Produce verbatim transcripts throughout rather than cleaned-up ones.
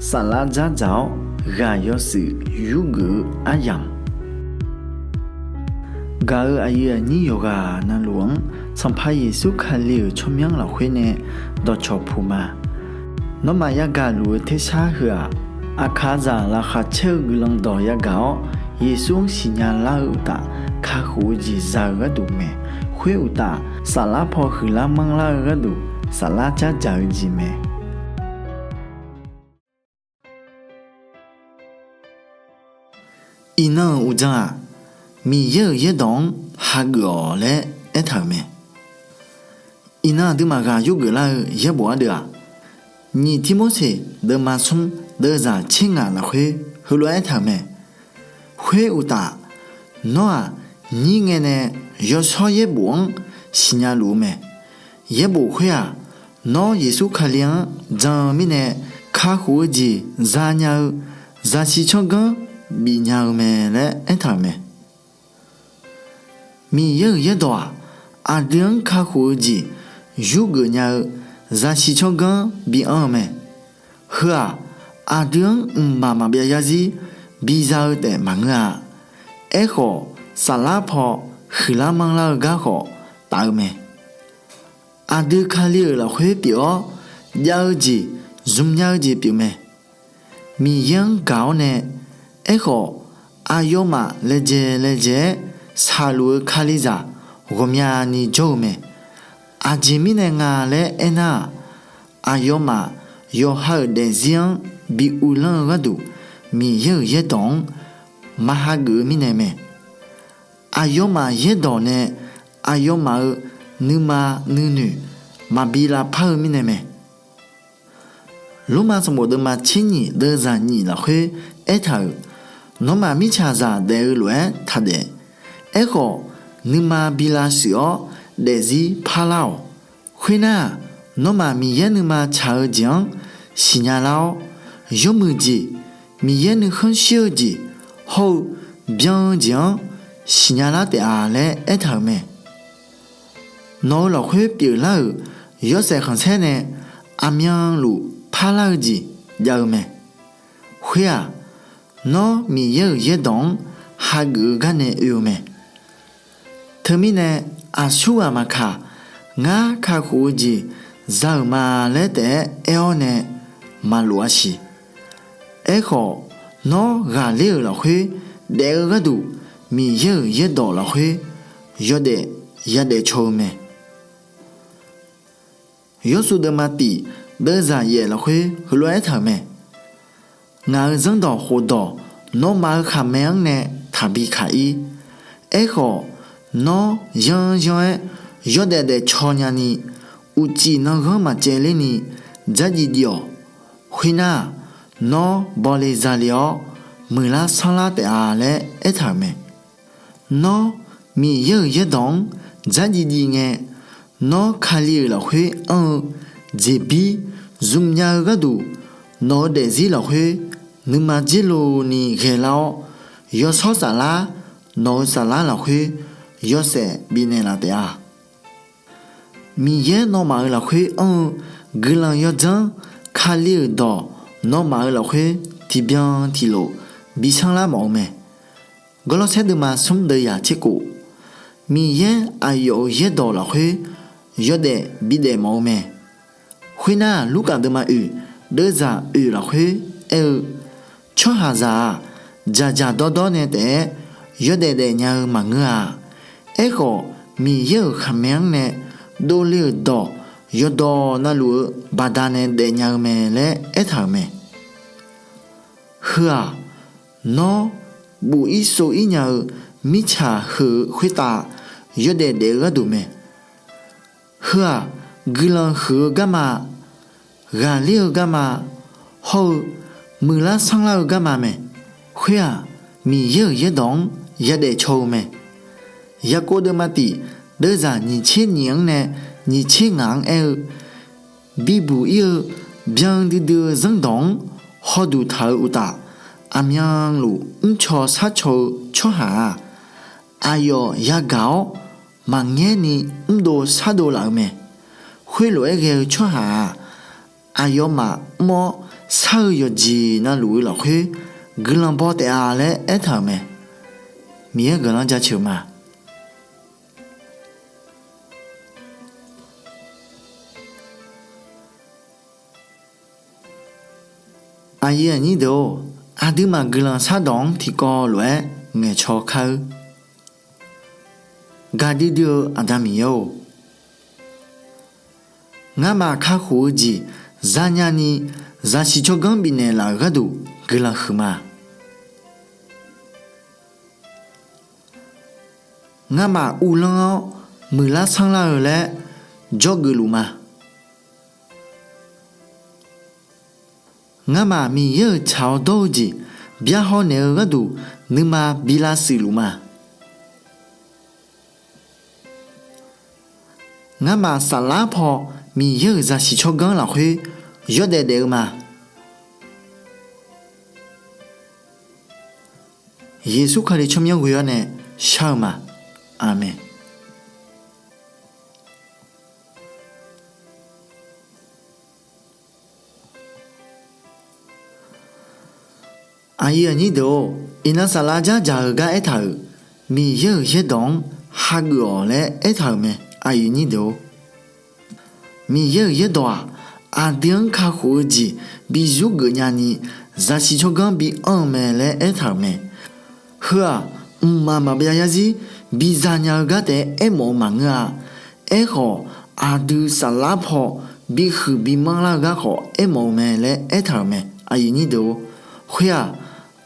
Saflar dzardzaq-awr ghaq yawshuif yurgeuf-eu aryamq, gaq-euq aqyuif aqnyir yawqghaq navluf-anr Sanqpaq Yeqsur Kali-euq tsawrmyanr lafkhoer nae dawqcawq puq ma. Nawmaf yagaq luf-eu tersar heu-aq, aqkaqzaq laqkhaq caer-eu guiqlanq dawq yagaq-awr, Yeqsur-anr siqnya lar-eu uqtaf, kakhof-eu jeq za-eu gharduq mae. Khoer uqtaf, saflar paw huiqlar manrlar-eu gharduq, saflar dzardzaq-eu jeq mae. Iqnan-euq uqdzan-aq, Miqyaer-euq yaerdawq-anr hageuf-awq laer aertaq-euq mae. Iqnan aqduimaf ghaq yurgeuf lar-eu yaerbof ardeuv-aq, nyiq Tirmorseq deuvma smr deuvzaq tser ngaq lafkhoer heulof-aer aertaq-euq mae. Khoer uqtaf, nawr-aq, nyir ngae nae yawshawr yaerbof-anr siqnya luf-eu mae. Yaerbof khoer-aq, nawr Yeqsur Kali-anr jan-eu mirnae kakhof-eu jeq zanya-eu zaqsiq tsawrganr bifnya-eu mae laer aertaq-euq mae. Miqyaer-euq yaerdawq-aq, aqdui-anr kakhof-eu jeq yurgeuf nya-eu zaqsiq tsawrganr bianr-eu mae. Heu-aq, aqdui-anr mqmaq maqbyav yarzir biza-eu taef maqngeur-a. Aerkhawf, saflar paw huiqlar manrlar-eu gar khawf taf-eu mae. Aqdui Kali-euq lafkhoer pyeuf-awr, jav-eu jeq zmqnya-eu jeq pyeufmae. Miqyaer-anr gaq-awr nae, aerkhawf, aqyawfmaf laejae laejae-aer shaqluf-eu Kalizaq ghawqmyani jawr-eu mae. Aqjeq mirnae nga laer aernar-aq, aqyawfmaf yawqha-euq daefzir-anr bi uvlanr-eu gharduq, Miqyaer-euq yaerdawq-anr maq hageuf-eu mirnae mae. Aqyawfmaf yaerdawq nae aqyawfmaf-euq nuima nuinoeq maqbi lavpar-eu mirnae mae. Lormav sanqbof deuvma tser nyiq deuvzaq nyiq lafkhoer aertaq-euq, Nawmaf mirtsaqzaq daef-eu lof-aer taqdaef. Aerkhawf, nuima bi lavshuif-awr daefzir parlar-awq. Khoernar-aq, nawmaf Miqyaer nuima tsaq-eu jeq-anr siqnya lar-awr, yawmuiq jeq, Miqyaer nuikhanr shir-eu jeq hawr-eu byan-eu jeq-anr siqnya lar taef-a laer aertaq-euq mae. Nawq-eu lafkhoer pyeuflar-euq yawshaef khanqsaer nae aqmyanluf parlar-eu jeq jav-eu mae. Khoer-aq, nawr Miqyaer-euq yaerdawq-anr hageuf-eu gar nae oe-eu mae. Teumirnae aqsurghaq maqkaq, ngar kakhof-eu jeq za-euq ma laer taef-aer aer-awr nae maqlof-a siq. Aerkhawf, nawr ghaqler-euq lafkhoer daef-eu gharduq Miqyaer-euq yaerdawq lafkhoer yawdaef yadaef caw-eu mae. Yawrsuv deuvma tif deuvzaq yaef lafkhoer heulof-aer aertaq-euq mae. Ngaq-euq zanrdawq khofdawq nawmaf-euq khaqmae-anr nae taqbi kaq-ir. Aerkhawf, nawr yanryanr-aer yawdaef daefcaw nyani, uqcif nanghanr maqcaevler ni dzardziv dziv-awq. Khoernar-aq, nawr bawle zale-awr muiqlar sanrlar taef-a laer aertaq-euq mae. Nawr Miqyaer-euq yaerdawq-anr dzardziv dziv ngae, nawr Kali-euq lafkhoer anr-eu jeqbir zmqnya-eu gharduq, nawq-eu daefzir lafkhoer nuima dzer lov ni ghaelar-awr, yawshawr saflar nawq-eu saflar lafkhoer yawshaef bifnaeq laf taef-a. Miqyaer nawmaf-euq lafkhoer anr-eu guiqlanq yawdzanr Kali-euq dawq nawmaf-euq lafkhoer tiqbyan tiqlof bisanrlar mawf-eu mae. Gawrlawrsaer deuvma smr deuvzaq tserkof, Miqyaer aqyawf-euq yaerdawq lafkhoer yawdaef bidaef mawf-eu mae. Khoernar-aq, Lurkaf deuvma oeq deuvzaq oeq lafkhoer aer-eu, tsawrhaqzaq-aq, dzaqdzaq dawrdawr nae taef-aer yawdaef daefnya-eu maqngeur-a. Aerkhawf, Miqyaer-euq khaqmae-anr nae dovle-euq dawq yawqdawq navluf-eu baqdanae daefnya-eu mae laer aertaq-euq mae. Heu-aq, nawr buf-ir sov-ir nya-eu mirtsaq heu-eu khoertav yawdaef daef-eu gharduq mae. Heu-aq, guiqlanq huiq-eu garma, ghaqler-eu garma, hawr-eu muiqlar sanrlar-eu garma mae. Khoer-aq, Miqyaer-euq yaerdawq-anr yadaef caw-eu mae. Yaqkov deuvma tif deuvzaq nyiqtser nyiq-anr nae nyiqtser ngaq-anr aer-eu, bibuq-ir-eu byan duidui-eu zanrdawq-anr hawduq taq-eu uqtaf, aqmyanluf mrcaw sharcaw-eu tsawrhaq-aq, aqyawf yagaq-awr maqngaer ni mrdov shardov laf-eu mae. Khoerlof-aer ghae-eu tsawrhaq-aq, aqyawfmaf mr-awr Sar-eu yawqjeq navluf-eu lafkhoer guiqlanq baw taef-a laer aertaq-euq mae. Miqyaer guiqlanq jaceuq ma. Aqyuif aqnyir deuq-or, aqduimaf guiqlanq shardawq-anr tiqkawv lof-aer ngaeqcaw kar-eur. Gaqdui dui-eu Aqda Miqyaer-or, ngamaf kakhof-eu jeq zanya ni, zaqsiq tsawrganr bifnaeq laf-euq gharduq guiqlanq huiqma. Ngamaf uvlanr-awr muiqlar sanrlar-eu laer dzawgeuf luf ma. Ngamaf Miqyaer-euq tsaq-awr dawr-eu jeq byahaw naeq-eu gharduq nuima bi lavshuif luf ma. Ngamaf saflar paw Miqyaer-euq zaqsiq tsawrganr lafkhoer yawdaef daef-eu ma. Yeqsur Kali tsawrmyanr ghoe-awr nae shar-eu ma. Aqmeq. Aqyuif aqnyir deuq-or, iqnan saflar dzardzaq-eu gar aertaq-euq Miqyaer-euq yaerdawq-anr hageuf-awq laer aertaq-euq mae. Aqyuif nyir deuq-or, Miqyaer-euq yaerdawq-aq, aqdui-anr kakhof-eu jeq bi yurgeuf nyani, zaqsiq tsawrganr bi anr-eu mae laer aertaq-euq mae. Heu-aq, mqmaq maqbyav yarzir biza nya-eu gar taef-aer aermawf-eu maqngeur-a. Aerkhawf, aqdui saflar paw bihuiq bimanr lar-eu gar khawf aermawf-eu mae laer aertaq-euq mae. Aqyuif nyir deuq-or, khoer-aq,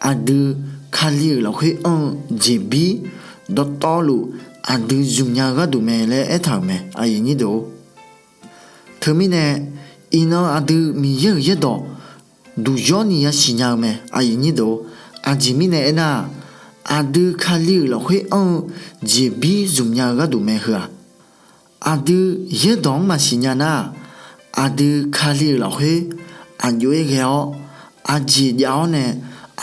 aqdui Kali-euq lafkhoer anr-eu jeqbir dawqtawvluf aqdui zmqnya-eu gharduq mae laer aertaq-euq mae. Aqyuif nyir deuq-or, teumirnae iqnan aqdui Miqyaer-euq yaerdawq duqyawr ni yasiq nya-eu mae. Aqyuif nyir deuq-or, aqjeq mirnae aernar-aq, aqdui Kali-euq lafkhoer anr-eu jeqbir zmqnya-eu gharduq mae heu-aq, aqdui yaerdawq-anr maqsiq nya nar-aq, aqdui Kali-euq lafkhoer aqjox-aer ghae-awr, aqjeq jav-awr nae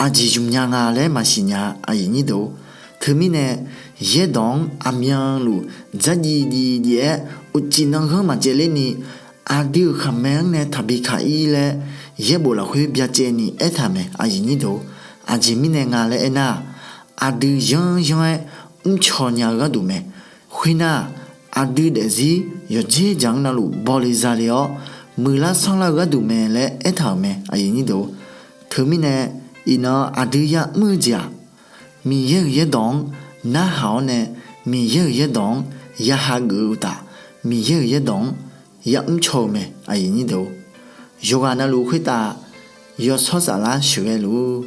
aqjeq zmqnya nga laer maqsiq nya-a. Aqyuif nyir deuq-or, teumirnae yaerdawq-anr aqmyanluf dzardziv dziv dziv-aer uqcif nanghanr maqcaevler ni, aqdui-euq khaqmae-anr nae taqbi kaq-ir laer yaerbof lafkhoer byacaevni aertaq mae. Aqyuif nyir deuq-or, aqjeq mirnae nga laer aernar-aq, aqdui yanryanr-aer mrcaw nya-eu gharduq mae. Khoernar-aq, aqdui daefzir yawqdzer dzaq-anr navluf bawle zale-awr, muiqlar sanrlar-eu gharduq mae laer aertaq-euq mae. Aqyuif nyir deuq-or, teumirnae iqnan aqdui yamr-eu jeq-aq, Miqyaer-euq yaerdawq-anr narhaq-awr nae, Miqyaer-euq yaerdawq-anr ya hageuf-eu uqtaf, Miqyaer-euq yaerdawq-anr yamr caw-eu mae. Aqyuif nyir deuq-or, yawqghaq navluf khoertav yawshawr saflar sheuqghae luf-ur.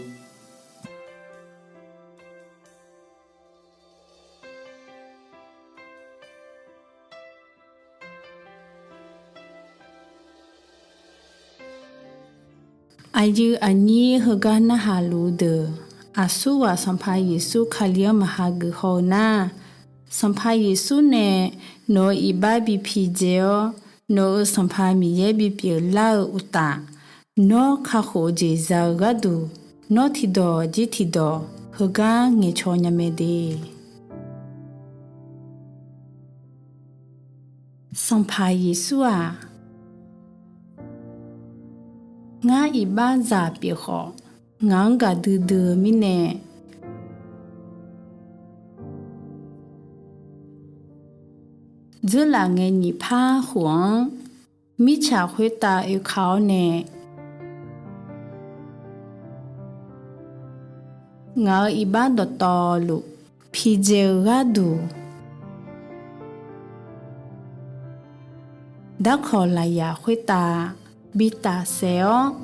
Aqyuif aqnyir heugar narhaq luf-eu deuq, aqsurghaq Sanqpaq Yeqsur Kali-anr maqha geuf haw-eu nar, Sanqpaq Yeqsur nae nawq-euq iqbax bi pidzae-awr, nawq-euq Sanqpaq Miqyaer bipyeuf lar-eu uqtaf, nawr kakhof-eu jeq za-eu gharduq, nawr tiqdawq jir tiqdawq heugar ngaeqcaw nya mae de. Sanqpaq Yeqsur-aq, ngar iqbaxzaq pyeuf khawf, ngaq-anr gaqdui dui-eu mirnae, dzeurlaf ngae nyiq par khof-anr mirtsaq khoertav oeka-awr nae, ngaq-euq iqbax dawqtawvluf pidzae-eu gharduq, darkawq lafyaq khoertav bi tafsaef-awr,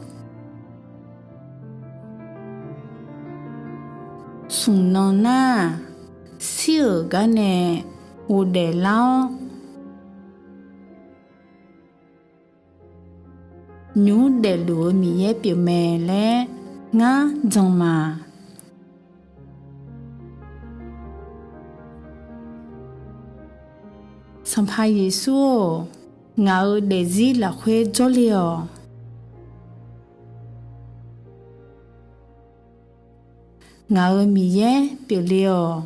smq nan nar-aq, shir-euq gar nae ghofdaef lar-awr, nymr daefluf-eu Miqyaer pyeufmae laer ngar jan ma. Sanqpaq Yeqsur-or, ngaq-euq daefzir lafkhoer jawrle-awq. Ngaq-euq Miqyaer pyeufle-awq.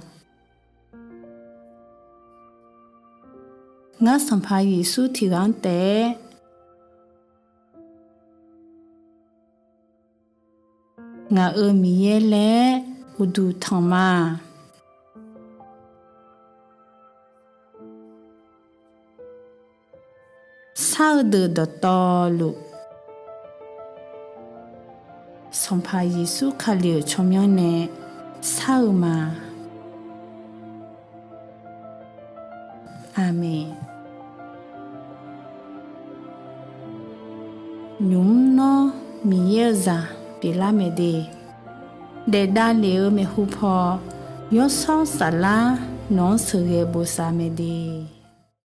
Ngar Sanqpaq Yeqsur tiqghaq-anr taef-aer Ngaq-euq Miqyaer laer uqduq tanq ma. Shar-eu deuq dawqtawvluf, Sanqpaq Yeqsur Kali-euq tsawrmyanr nae shar-eu ma. Aqmeq. Nymq mr nawr Miqyaer-eu zaq pyeuflar mae de, daef davlef-eu maeqhu paw Yawshawr Saflar nawq-anr sheuqghae bosav mae de.